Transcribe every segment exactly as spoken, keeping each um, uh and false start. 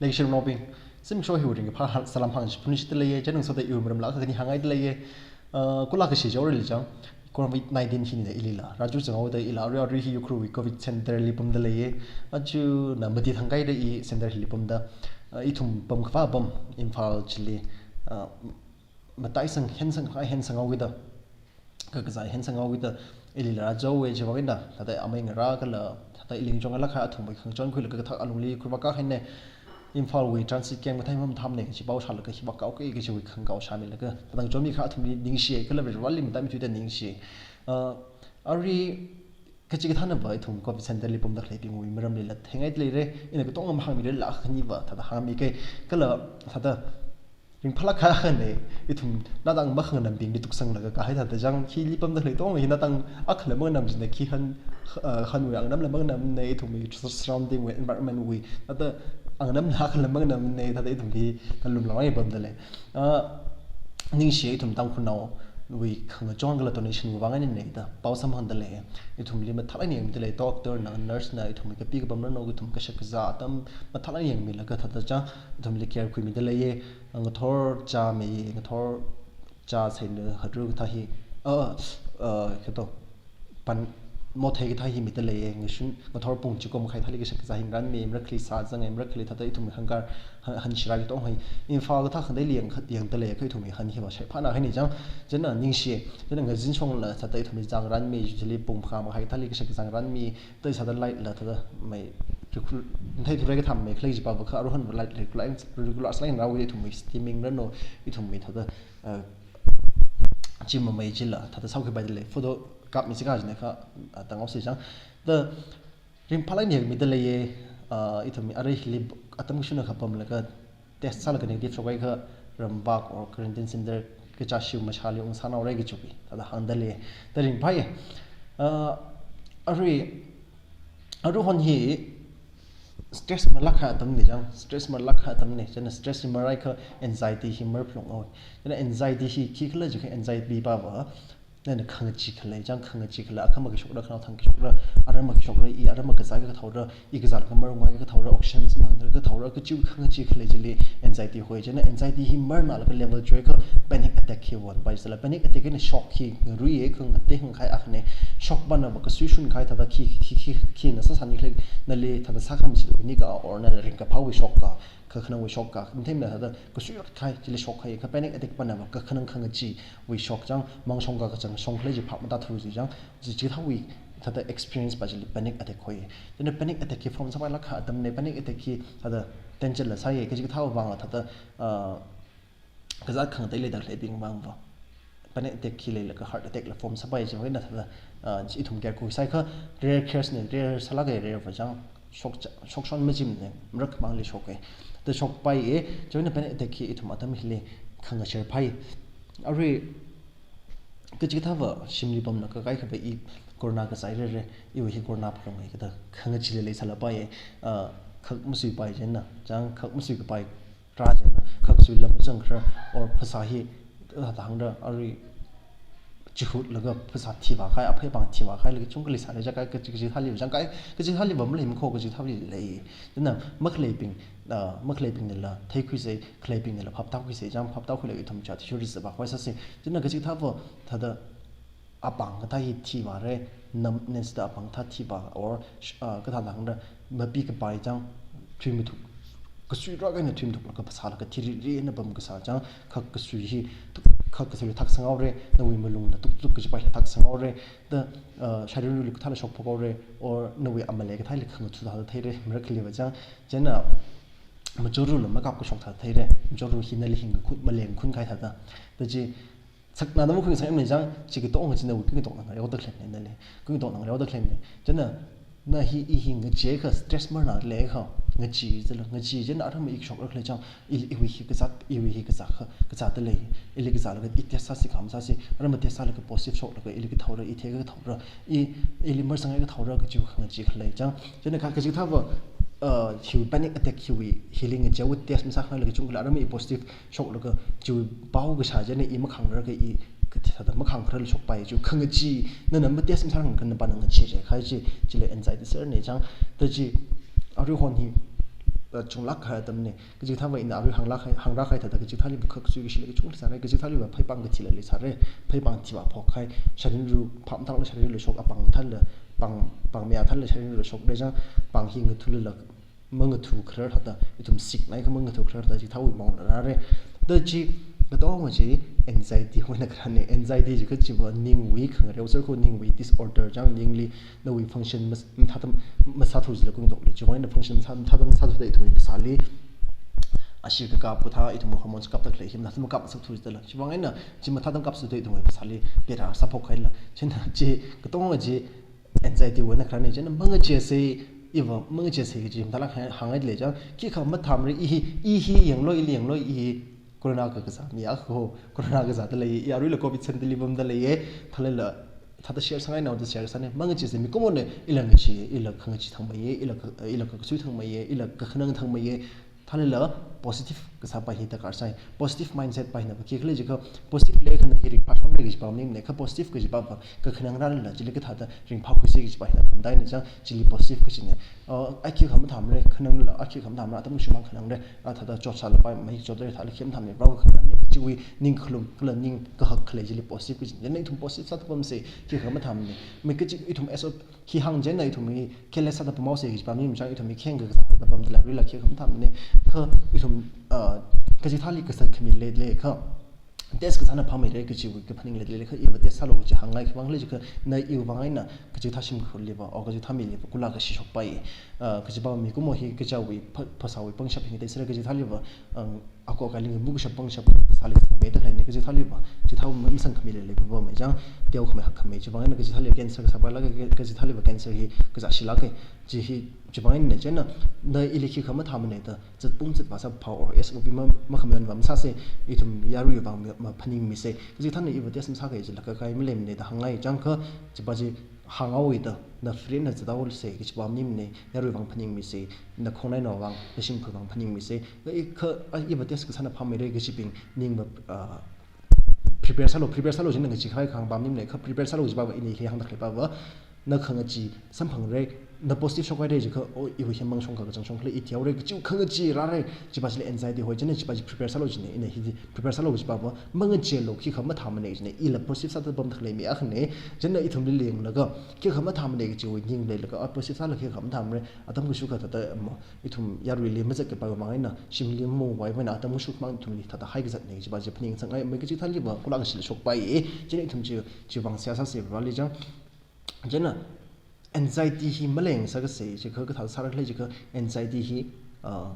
Leishinaobing, zimiksho hiwui ringkaphā salam hāngchiphun chida leiya, chieina ngasoda iwui maramla khani hāngngaida leiya. Uh, kula kashi jihaorali chang, covid nineteen hina ilila rāchuzanghaoda ila arui arui hi Ukhrulwui covid center li pamda leiya. Aja na mati thangkhaida i center hili pamda, uh, ithum pamkhavā apam Imphal chili, uh, mataisang hensang, hensanghaokida, kakazā hensanghaokida ilila rāchao e. Chiwui vang eina thāda amei ngarā kala thāda ili ngachonlāk kahai athumwui khangachon khuilaga kathak alungli khuivā kahaina. Imphalwui transit camp kathā mamathāmana kaji pao shālaga hivāk kahaoki kajiwui khangakao shāmilaga thāda ngachonmi kahai athumli ningshi, kala Varivarali mataimei thuida ningshi. Uh, arui kachikathānava ithum covid center li pamda khaleibingwui maramlila theingaida leira. Ina katonga mahāngmirarla khaniva thāda hāngmikei, kala thāda ringphālāk kahai akhana, ithum natang makhanganambingli tuksanglaga kahai thāda chang, hili pamda khalei katonga hi natang akhala manganam jina, khi han, uh, hanwui anganamla manganamna, ithumwui surrounding wui, environment wui, thāda anganamla akhala manganamna, thāda ithum hi thāda lumlānglaga pamda lei. Uh, ningshi, ithum Tangkhulnaowui khangachon kala donation wui vang eina da pao samphangda lei. Ithumli mathālāk eina yangmida lei, doctor na, nurse na, ithumwui kapi kapam ranu, ithum kashak kazā atam mathālāk eina yangmilaga thāda chang ithumli care khuimida leiya. Ngathor chāmei, ngathor chā seina haru kathā hi, uh, uh, kato, pan mothei kathā hi mida leiya. Ngashun ngathor pung chiko makhai thāli kashak kazā hi ngarānmi, marakhali sā zanga, marakhali thāda ithum hangkar han, han shira katonga hi. Imphal kathā khangateili yang, yangda leiakha ithumwui han hiva shaiphāna kahaina chang. Chieina ningshi, chieina ngazin shongla thāda ithumli zā ngarānmi, usually pung phangā makhai thāli kashak kazā ngarānmi, thāda satellite la thāda mei regular, matheithura kathā mei khalei jipava kha aruihon light regular, regular sālāk eina rāhaowa, ithumwui steaming ranu, ithumwui thāda, uh, chi mamei chila thāda sākhuipaida lei. Photo kapmi chikha jina kha, uh, tanghaosa chang. Thāda ringphālāk eina yangmida leiya, uh, ithumwui arui hili atam kashungna kapamlaga test sālaga negative shokhaiakha ramvak or quarantine center kachāshiwui mashāli ungsānaora kajiwui thāda hāngda lei. Thāda ringphāya. Uh, arui, aruihon hi stress marlāk kahai atamna chang, stress marlāk kahai atamna, chieina stress hi marhaiakha anxiety hi marphalunghaowa. Chieina anxiety hi khikhala jiakha anxiety pava nana khangachee khalei chang, khangachee khala, akhama kashokra, khanaothang kashokra, aram kashokra, i aram kazāki kathaora, i kazālaga marungai kathaora, oxygen samphangda kathaora, kajiwui khangachee khalei chili anxiety hoi. Chieina anxiety hi marnalaga level three kha panic attack hi vāngpai sāla. Panic attack eina shock hi ngaruiya, khangatei hāngkahai akhana. Shock panava kasui shunkahai thāda khi, khi, khi, khina sāsāni khalei, nali thāda sākhamashit uni ka or nali ringkaphāwui shock ka, kakhanangwui shock ka, matheimana thāda kasui rat kahai chili shock kahai, kha panic attack panava kakhanang khangacheewui shock chang, mang shongka kachang shong khalei chi phap matāthu chi chang, chi, chithāwui thāda experience pa chili panic attack hoi. Chieina panic attack hi form sāpailāk kahai atamna, panic attack hi thāda danger la sāya, kachikathāwui vang thāda, uh, kazāt khangatei leida khaleibing vangva panic attack hi leilaga heart attack la form sāpai, chiwui vang eina thāda, uh, chi ithum care khuisai kha rare case na, rare sālāka, rare va chang, shock cha-, shock shon machimna, marakmangli shoka. Thāda shokhaiya, chiwui vang eina panic attack hi ithum atam hili khangasharpai. Arui kachikathāva shimli pamna kakai khava i corona kazāhaira, iwui hi corona phalunga kathā khangachee leisālāpaiya, uh, khak masuipai chieina, chang khak masuikapai rā chieina, khak suila mazangkhara, or phasā hi, uh, thāda hāngra, arui chihutlaga phasā thivākahai, aphei apāng thivākahaila kachungkha leisāra jiakha, kachi, kachikathāli chang kai, kachikathāliva maleimana kho, kachikathāli lei. Chieina makhaleibing, uh, makhaleibingnala theikhuisa, khaleibingnala phaptākhuisa chang, phaptākhuilaga ithum chi athishurda zāvākhui sāsa. Chieina kachikathāva thāda apāng kathā hi thivāra, numbness da apāng kathā thivā, or, uh, kathāda hāngra, mapi kapai chang, thuimathuk, kasui rak eina thuimathuklaga phasālaga thiriri eina pam kasā chang, khak kasui hi, tuk-, khak kasuila thak sanghaora, nawui malungla tuk tuk kajipaila thak sanghaora, thāda, uh, shairinruili kathāla shokphokhaora, or nawui amalei kathāla khangathu thāda theira, marakhaliva chang, chieina machorula makap kashok thāda theira, machoro hi nali hingkhun, malengkhunkahai thāda. Thāda chi, sakna namu khung sang emni chang, chi katonga china wui kung tokna ngareoda khaleina nali. Kung tokna ngareoda khaleina. Chieina, na hi i hi ngacheeakha stress marnada leiakha, ngachee zala, ngachee chieina aram i kashokra khalei chang, i, iwui hi kazāt, iwui hi kazā kha, kazāda lei. Ili kazālaga i test sāsi, kham sāsi, aram test sālaga positive shoklaga ili kathaora, i theikha kathaora, i, ili marzanghai kathaora, kajiwui khangachee khalei chang. Chieina kha kachikathāva, uh, hiwui panic attack hiwui, hili ngacheehaowa test masākhangaila kachungkhala aram i positive shoklaga chiwui pao kashā chieina i makhangrar ka i kathāda makhangrar shokpai, chiwui khangachee, nana ma test masāranglakha napāna ngacheera kahai chi, chila anxiety serna chang. Thāda chi, aruihon hi uh, chunglāk kahai atamna. Kachi kathāva ina arui hānglāk hai, hāngrāk kahai thāda kachi kathāli bukha kasui kashila kachungkha sāra, kachi kathāliva phaipāng kathila leisāra, phaipāng thiva phok kahai, sharinru pham thangla sharinru shok, apāng thāla, pāng, pāng maya thāla sharinru shokra chang, pāng hi ngathulala mangathu kharar thāda, ithum siknai kha mangathu kharar thāda, chi thāwui maungla rāra. Da chi, katonga chi anxiety hoina kharāna, anxiety jiakha chiva ningwui khangareo sāra kho, ningwui disorder chang, ningli nawui function mas-, mathāda masāthu jila kungtokli. Chiwui eina function masā, mathāda masāthuda ithumwui phasāli ashee kakap kathā ithum hormones kapda khalei hi mathāda makap masāthu jila. Chiwui eina chi mathāda makapsāthuda ithumwui phasāli bera sāphok kahaila. China chi katonga chi anxiety wui eina kharāna, china mangacheesa, iva mangacheesa kaji mathālāk hāng-, hāngngaile chang, khikha mathāmara, i hi, i hi yanglu, ili yanglu, i hi corona kakazā mi akha kho, corona kazāda lei, i aruila covid center li pamda leiya, thālala, thāda share sāngainao da share sāna, mangacheesa, mikumona ila ngacheeya, ila khangachee thangmeiya, ila ka-, ila kakasui thangmeiya, ila kakhanang thangmeiya, thālala positive kasā pa hi darkar sai, positive mindset pa hina pa khikhala jiakha, positive leiakha na hi ringphāshonra kajipa maningmana, kha positive kajipa pa kakhanang rālala, chili kathāda ringphākhuisa kajipa hina khamataina chang, chili positive kajina. Uh, a khikha mathāmara, khananglala, a khikha mathāmara, atam kashimang khanangra, a thāda chotsālapai, mei chotda thāla khi mathāmara, Varewui khanganna, kachiwui ningkhalum, kala ningkahak khalei chili positive kajina. China ithum positive sāda pamsa, khikha mathāmana. Mei kachi ithum S O P hi hāng china ithum hi careless sāda pamhaosa kajipa maningmana chang, ithum hi kheng kakazā sāda pamda lei, aruila khikha mathāmana. Kha ithum, uh, kachi kathāli kasā khami leilakha, test kasāna phāmeira kajiwui kaphaning leilakha, iva test sālu kaji hāngngai, khiwui vang khala jiakha na iwui vang eina kachi kathā shimkhurliva, o kachi kathā miliva kulā kashi shokpai. Uh, kajipa mikumo hi kachiwui pha-, phasāwui pangshap hi ngateisera, kachi kathāliva, um, ako kali ngi mukshap pangshap sāli sāmeida khaleina, kachi kathāliva, chi thāwui masang khami leilei pamei chang, teokhamei hakkhamei, chiwui vang eina kachi kathāli cancer kasāpailāka, kachi kathāliva cancer hi kazāshilāka, chi hi, chiwui vang eina china, na ili khikha mathāmana da, zatpung zatvā sāphao or S O P ma, makhamayonva masāsa, ithum yaruiwui vang ma, maphaningmisa, kachi kathāna iva test masākahai chila kakai maleimana da hāngngai chang kha, chipa chi hānghaowa da, na free na zathaosa kajipa maningmana, yaruiwui vang phaningmisa, na khongnainaowui vang, na shimkhurwui vang phaningmisa. Kha i, kha, a, iva test kasāna phāmeira kajibing ningva, ah, prepare sālu, prepare sālu china ngacheekahai kahāngpa maningmana, kha prepare sālu kajipa va ina hili hāngda khaleipa va, na khangachee samphangra, na positive shokhaira jiakha, o, iwui hi mangshong kakachang shong khala, i thihaora kajiwui khangachee rāra, chipa chili anxiety hoi, china chipa chi prepare sālu china, ina hi prepare sālu kajipa va, mangacheelu, khikha mathāmana china, ila positive sāda pamda khalei mi akhana, china ithumli yanglaga, khikha mathāmana kajiwui ning leilaga, a positive sāla khikha mathāmara, atam kashok kathāda, mo, ithum yaruili mazat kapaiwui vang eina, shimli mavāwui vang eina, atam kashok mang ithumli thāda haikazatna, chipa chi phaningsangngai, mei kachi kathāliva, kulā kashila shokpai, china ithum chi, chiwui vang seihā sāsa Vareli chang, china, anxiety hi maleingasaksa, jiakha kathāda sāra khala jiakha, anxiety hi, ah,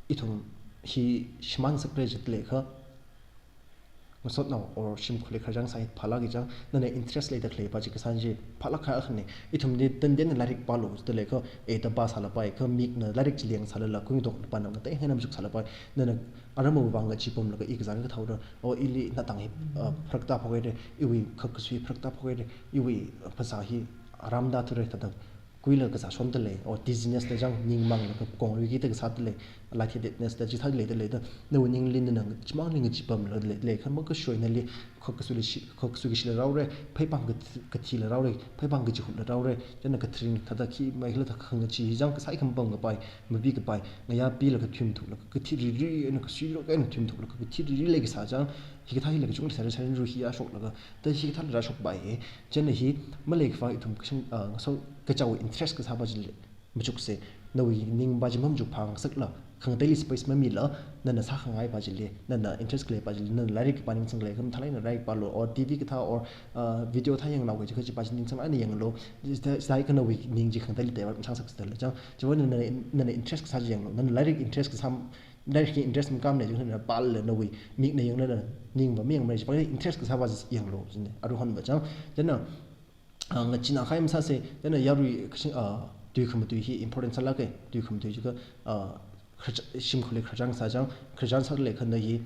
ithum hi shimān ngasakra jilaga, ngasotnao or shimkhurli khararchān sāi phālāka chang, nana interest leida khaleipa chi kasā chi phālāk kahai akhana, ithumli tanden lairik pālu jilaga, e ta pā sālapai, kha mikna lairik chili yangsālala, kungdok pānam ngatei hina machuk sālapai, nana aramwui vang kachee pamlaga i kazang kathaora, o ili natang hi, ah, pharak tāphokhaira, iwui kha kasui pharak tāphokhaira, iwui, ah, phasā hi aram tāthura thāda, kuila kazā shonda lei, o dizziness da chang ningmanglaga kongluiki da kasāda lei, lightheadedness da chithā leida leida, nawui ningli nana chimangli ngachee pamlaga leida lei, kha makashoinali, khak kasuili shi-, khak kasui kashila rāhaora, phaipāng kathi-, kathila rāhaora, phaipāng kachihutla rāhaora, china kathring thāda khi maila thā khangachee hi chang kasai kham pamkapai, mapikapai, ngayā pilaga thuimthuklaga, kathi riri eina kasuilaga eina thuimthuklaga, kathi riri leikasā chang, hikathā hila kachungkha sāra, sharinru hi yāshoklaga, ta hikathāla rāshokpai, china hi, maleikhavai ithum kashang, ah, ngaso, kachiwui interest kasāpa chili machuksa, nawui ningpa chi mamachuk phāngasakla, khangateili space mamila, nana sākhangaipa chili, nana interest khaleipa chili, nana lairik pāningsang khalei kham thālai na lairik pālu, or T V kathā, or, uh, video thā yangnao kaji kajipa chi ningsanglāk eina yanglu, sāi, sāikha nawui ning chi khangateili teiva masāngasak sāda lei chang, chiwui eina nana, nana interest kasā chi yanglu, nana lairik interest kasā, lairik hi interest makāmana jiakha nana pālala nawui, mikna yanglala, ningva mayangmana jipa interest kasāpa chi yanglu, china, aruihonva chang, china, ah, ngachee na khai masāsa, china yarui kashing, ah, tui khamatui hi important sālāka, tui khamatui jiakha, ah, khararchā-, shimkhurli khararchān sā chang, khararchān sāda leikha na hi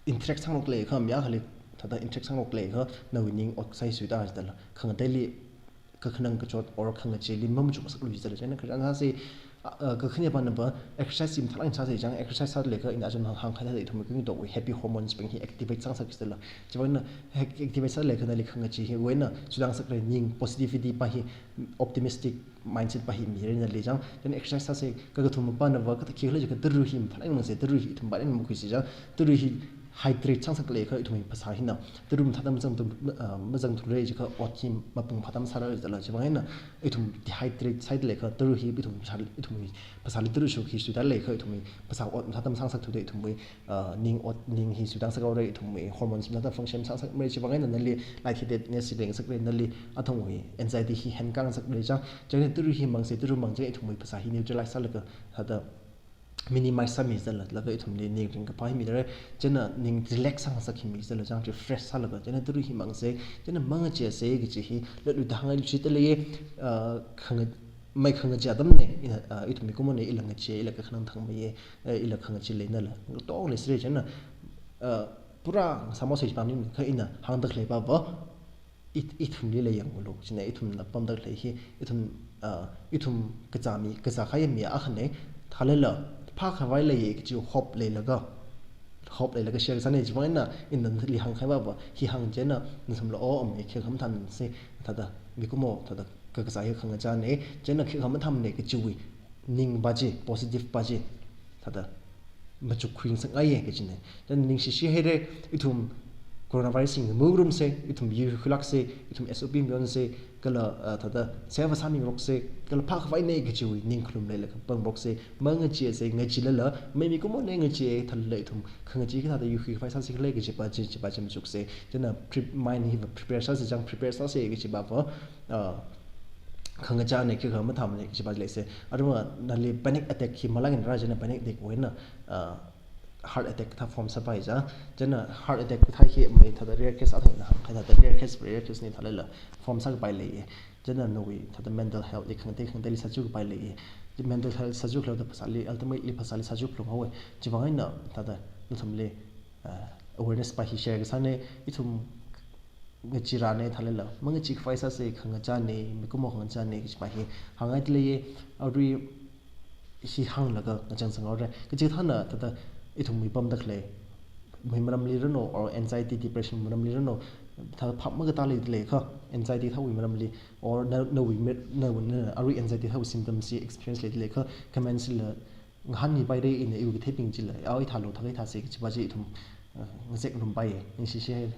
interact sāngarok leikha, mi akhali thāda interact sāngarok leikha, nawui ning ot kasā hi suitāra jidala, khangateili kakhanang kachot or khangacheeli mamachuk ngasaklu jidala, china khararchān sāsa, Uh, kakhane pa nava exercise chi mathālāk sāsa chang, exercise sāda leiakha ina chun hāng, hāngkahai thāda ithum kingto happy hormones bing hi activate sāngasak sālala. Chiwui eina ac-, activate sāda leiakha nali khangachee hiwui eina suidang ngasakra, ning positivity pa hi, optimistic mindset pa hi mira nali chang. Then exercise sāsa, kakathuma pa nava kathā khikhala jiakha tara hi mathālāk mangsa, tara hi ithum pālāk makhuisa chang. Tara hi hydrate sāngasak leiakha ithumwui phasā hina tara mathāda mazang tum, uh, mazangthura jiakha ot hi mapung phāda masārarala. Chiwui eina ithum dehydrate sāda leiakha tara hi ithum phasā, ithumwui phasāli tara shok hi suida leiakha ithumwui phasā ot mathāda masāngasakthura, ithumwui, uh, ning ot, ning hi suidang ngasakhaora, ithumwui hormones mathāda function sāngasakmara. Chiwui eina nali lightheadedness hi leingasakra, nali athangwui anxiety hi henkāngasakra chang. Chieina tara hi mangsa, tara mangsa ithumwui phasā hi neutralize sālaga thāda minimize sāmi sālala, laga ithumli ning ringkaphā hi mira. Chieina ning relax sāngasak hi mi sālala chang, refresh sālaga. Chieina tara hi mangsa, chieina mangacheesa kaji hi latluida hāngngailui chida lei, uh, khanga-, mai khangachee atamna, ina, uh, ithum mikumona ila ngachee, ila kakhanang thangmeiya, uh, ila khangachee leinala. Tong leisāra chieina, uh, pura sāmo sai pāngni kha ina hāngda khalei pava, it, ithumli lei yanglu, chieina ithumna pamda khalei hi, ithum, uh, ithum kazā mi, kazā kahai mi akhana, thālala phākhavai leiya kaji hope leilaga, hope leilaga share sāna. Chiwui eina ina nali hāngkahai pava, hi hāng chieina nathumla, oh, um, khikha mathāmana, thāda mikumo, thāda kakazā hi khangachāna, chieina khikha mathāmana kajiwui ning pa chi, positive pa chi, thāda machukkhui ngasakngaiya kajina. Then ningshishi haira, ithum coronavirus hi ngamungrumsa, ithum yuikhuilāksa, ithum S O P mayonsa, kala, uh, thāda seva sāmingaroksa, kala phākhavaina kajiwui ningkhalum leilaga pangroksa, mangacheesa, ngacheelala, mai mikumona ngachee, thālala ithum khangachee kathāda yuikhuikhavai sāsi khala kaji pa chi, chi pa chi machuksa. Chieina pre-, mind hi prepare sāsa chang, prepare sāsa kaji pava, uh, khangachāna, khikha mathāmana kaji pa leisa. Arui nali panic attack hi malākngarā, chieina panic attack wui eina, uh, heart attack kathā form sāpai chang. Chieina heart attack kathā hi mai thāda rare case athang ina hāngkahai thāda rare case, rare case na thālala form sākapai leiya. Chieina nawui thāda mental health li khangatei khangateili sāchukpai leiya. Mental health sāchukhaoda phasāli, ultimately phasāli sāchuk phalunghaowa. Chiwui eina thāda nathumli, uh, awareness pa hi share kasāna, ithum ngacheerana thālala mangacheekhavai sāsa, khangachāna, mikumo khangachāna kaji pa hi hāngngaida leiya. Arui hi hānglaga ngachang sanghaora. Kachikathāna thāda ithumwui pamda khalei, mei maramli rano, or anxiety, depression maramli rano, thāda phap makatā leida leiakha, anxiety thāwui maramli, or na, nawui mer-, nawui na, arui anxiety thāwui symptoms hi experience leida leiakha, comment chila ngahānmipaira, ina iwui katheibing chila, oh, ithālu, thākha ithāsa kaji pa chi ithum, uh, ngazek ngarumpaiya, ningshishi haira.